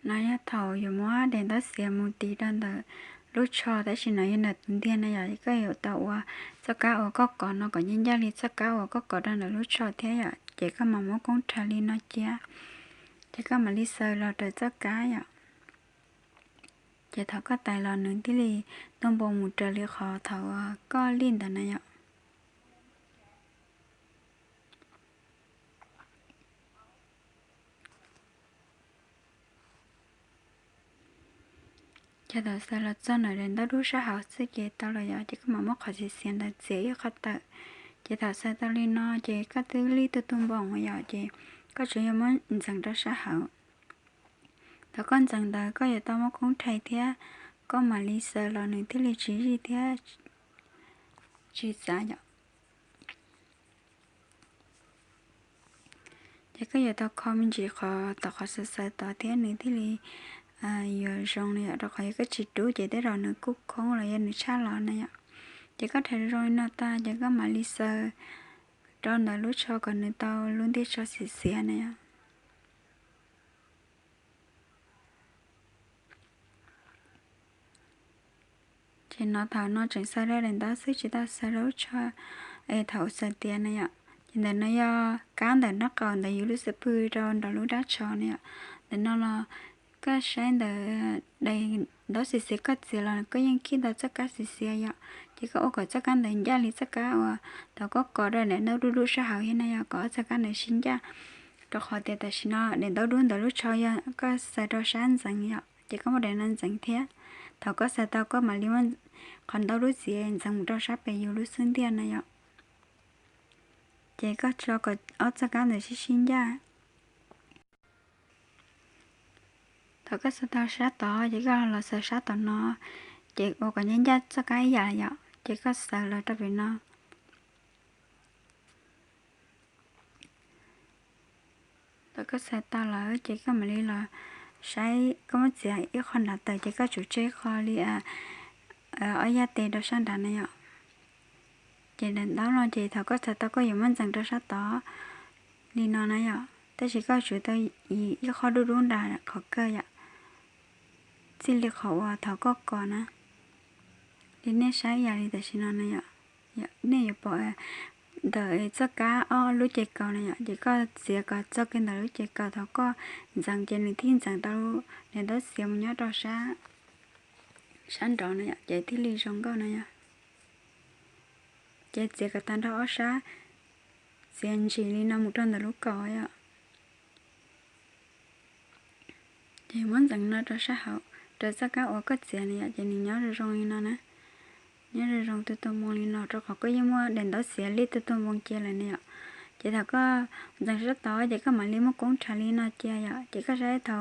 No yog thaum yuav muab daim ntaub xiav mus tis rau ntawm lub tsho, tab sis no yog ntawm tus ntiag na yom, koj yuav tau ua txoj kab uas koj kov no kom ncaj ncaj li txoj kab uas koj kov rau ntawm lub tsho thiab yom. Ces koj mam muab koob rhais li no cia, ces koj mam li xaws los raws txoj kab yom. Ces thaum koj tais los nws thiaj li tuaj npoo mus raws li qhov thaum koj lij ntawd na yom. Ces thaum xaws los txog ntawm daim ntaub dub sab hauv xwb ces tau lawm yom, ces koj mam muab qhov xiav xiav ntawd txiav ib qho tawm. Ces thaum xaws tau li no ces koj twb lij tuaj tuaj npoo yom, ces koj tsuas yog muab ntxeev rau sab hauv. Thaum koj ntxeev ntawd koj yuav tau muab koob rhais thiab, koj mam li xaws los nws thiaj li tsis zij thiab tsis txav yom. Ces koj yuav tau kho me ntsis qhov tom qhov xaws xaws tod thiab nws thiaj li yuav zoo na yom, rau qhov yog koj tsis rub ces tej zaum nws kuj khoob los yog nws tshaj los na yom. Ces koj rhais zoo li no tag ces koj mam li xaws rau ntawm lub tsho kom nws tau lub ntiag tsho xiav xiav na yom. Ces no thaum no tseem xaws rau daim ntaub xwb tsis tau xaws rau lub tsho es thaum xaws tiav na yom. Ces ntawm no yog kab ntawm nraub qaum ntawd yus lub xub pwg rau nrog lub dab tsho na yom. Ntawm no los koj saib ntawm daim ntaub xiav xiav koj txiav los koj yeej khij tau txoj kab xiav xiav yom. Ces koj ua kom txoj kab ntawd ncaj li txoj kab uas thaum koj kov rau daim ntaub dub dub sab hauv thiab na yom, kom ob txoj kab ntawd sib ncaj. Rau qhov tias tam sim no daim ntaub dub ntawm lub tsho yog koj xaws rau sab ntxeev yom, ces koj muab daim no ntxeev thiab. Thaum koj xaws tau koj mam li muab qhov ntaub dub txiav ntxeev mus rau sab pem yus lub xub ntiag na yom. Ces koj tso kom ob txoj kab ntawd sib sib ncaj. Thaum koj xaws tau sab tod ces koj los xaws sab tom no, ces ua kom ncaj ncaj txoj kab ib yam yom, ces koj xaws los rau pem no. Thaum koj xaws tau lawm ces koj mam li los saib, koj muab txiav ib qho nrad tawm ces koj tsum tseg qho li ob yaj tes rau sab nrad na yom. Ces daim ntaub no ces thaum koj xaws tau koj yuav muab ntxeev rau sab tod li no na yom, tab sis koj tsum tau ib qho dub dub nrad qhov kawg yom, txij li qhov uas thaum koj kov na. Li nej saib ib yam li tam sim no na yom, nej yuav pom ntawm txoj kab ob lub ces kaus na yom, ces koj txiav kom txog kiag ntawm lub ces kaus thaum koj ntxeev ces nws thiaj ntxeev tau daim ntaub xiav mus nyob rau sab nraud na yom, ces thiaj li zoo nkauj na yom. Ces txiav kom tag nrho ob sab, txiav ntsim li no mus rau ntawm lub kaus yom. Ces muab ntxeev no rau sab hauv, rau txoj kab uas koj txiav na yom, ces nws nyob zoo zoo li no na. Nyob zoo zoo tu tu npoo li no rau qhov koj yeej muab daim ntaub xiav lij tu tu npoo cia lawm na yom. Ces thaum koj ntxeev sab tod ces koj mam li muab koob rhais li no cia yom, ces koj saib thaum